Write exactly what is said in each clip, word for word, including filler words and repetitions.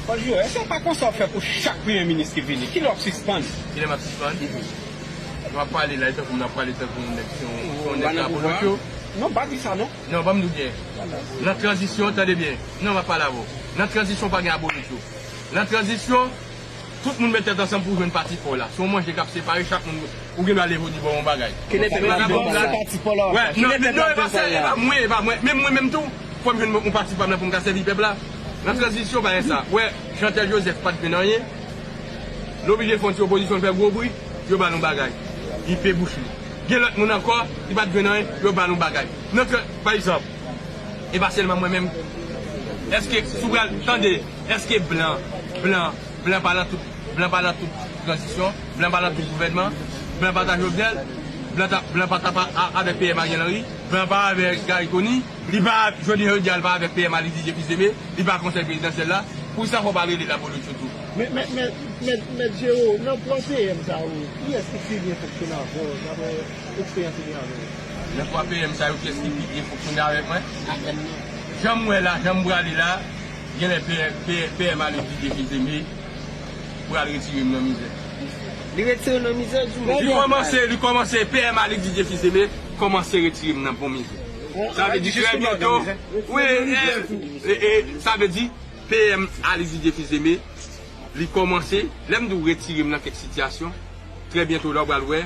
Fòk yo, èske se pa konsa w ap fè pou chak premye minis ki vini? Kilè w ap sispann? Kilè m ap sispann? Nou ap pale la, e tankou nou ap pale tankou nèg se yon, se yon nèg la pou lòt yo. Non, pa di sa non. Non, ban m di w byen. Nan tranzisyon, tande byen. Non, m ap pale avè w. Nan tranzisyon, pa gen abolotcho. Nan tranzisyon, tout moun met tèt ansanm pou jwenn pati pa w la. Se yon manje k ap separe, chak moun, ou gen dwa leve w di bon yon bagay. Kilè tèt la pou sa? Wè, non, non, e pa sa, e pa mwen, e pa mwen. Menm mwen menm tou, fò m jwenn yon pati pa m la pou m ka sèvi pèp la. Nan tranzisyon, pa gen sa. Wè, Jeantel Joseph pa t jwenn anyen. Li oblije fè yon ti opozisyon, l fè gwo bri, yo ba l yon bagay. Li pe bouch li. Gen lòt moun ankò, li pa t jwenn anyen, yo ba l yon bagay. Nan tran-, pa egzanp, e pa sèlman mwen menm. Èske, si w pral tande, èske blan, blan, blan pa nan tout, blan pa nan tout tranzisyon, blan pa nan tout gouvènman, blan pa ta Jovenel, blan ta, blan pa ta pa a-, avèk P M Ariel Henry, blan pa avèk Garry Conille, li pa, jodi, jodi a, li pa avèk P M Alix Didier Fils-Aimé, li pa konsèy prezidansyèl la, poukisa fò w pa rele l abolotcho tou? Men, men, men, men, men Jero, nan twa P M sa yo, kiyès ki pi byen fonksyone avè w, daprè eksperyans ou gen avè yo? Nan twa P M sa yo, kiyès ki pi byen fonksyone avèk mwen? Avè m nan. Jan m wè la, jan m prale la, genlè P M, P M, P M Alix Didier Fils-Aimé pral retire m nan mizè. Li retire w nan mizè, di mwen. Li kòmanse, li kòmanse, P M Alix Didier Fils-Aimé kòmanse retire m nan bon mizè. Sa vle di trè byento, wi, e, e, e, sa vle di P M Alix Didier Fils-Aimé, li kòmanse, lè m di w retire m nan kèk sitiyasyon, trè byento la w pral wè,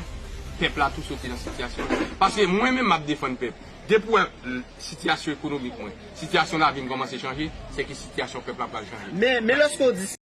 pèp la tou soti nan sitiyasyon. Paske mwen menm m ap defann pèp. Depi w wè, l-, sitiyasyon ekonomik mwen, sitiyasyon lavi m kòmanse chanje, se ke sitiyasyon pèp la pral chanje. Men, men lòske w di